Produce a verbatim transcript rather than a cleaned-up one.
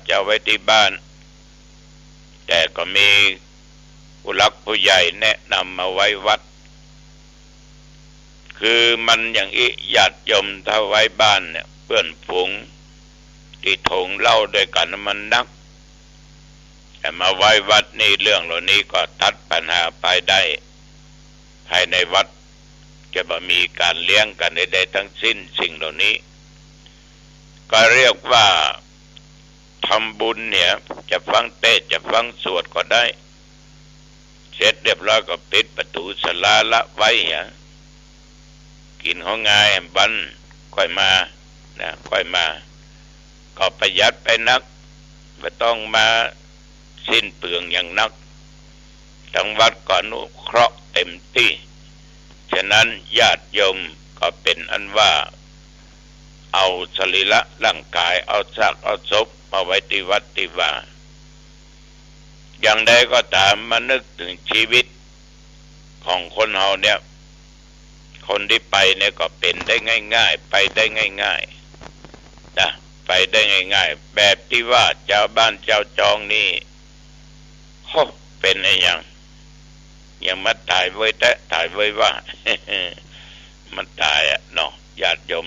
จะเอาไว้ตี้บ้าน แต่ก็มีผู้หลักผู้ใหญ่แนะนำมาไว้วัด คือมันอย่างอี้ ญาติโยมถ้าไว้บ้านเนี่ย เปื้อนฝูงตี้ถงเหล้าด้วยกั๋นมันนัก แต่มาไว้วัดนี่ เรื่องเหล่านี้ก็ตัดปัญหาไปได้ ภายในวัดจะบ่มีก๋านเลี้ยงกั๋นใดๆ ทั้งสิ้น สิ่งเหล่านี้ ก็เรียกว่าทำบุญเนี่ย จะฟังเตสน์จะฟังสวดก็ได้ เสร็จเรียบร้อยก็ปิดประตู๋ศาลาละไว้เหีย กิ๋นของงายบั้นค่อยมา นะ ค่อยมา ก็ประหยัดไปนัก บ่ต้องมาสิ้นเปลืองอย่างนัก ตังวัดก็อนุเคราะห์เต็มตี้ ฉะนั้นญาติโยมก็เป๋นอันว่า เอาสรีระร่างกาย เอาซากเอาศพมาไว้ตี้วัดตี้วา อย่างใดก็ต๋าม มานึกเถิงชีวิตของคนเฮาเนี่ย คนตี้ไปเนี่ยก็เป๋นได้ง่ายๆ ไปได้ง่ายๆ นะ ไปได้ง่ายๆ แบบตี้ว่าจาวบ้านจาวจองนี่ โฮ เป๋นอะหยัง ยังมาต๋ายเว้ยแต๊ ต๋ายเว้ยว่า มันต๋ายอะเนาะ ญาติโยม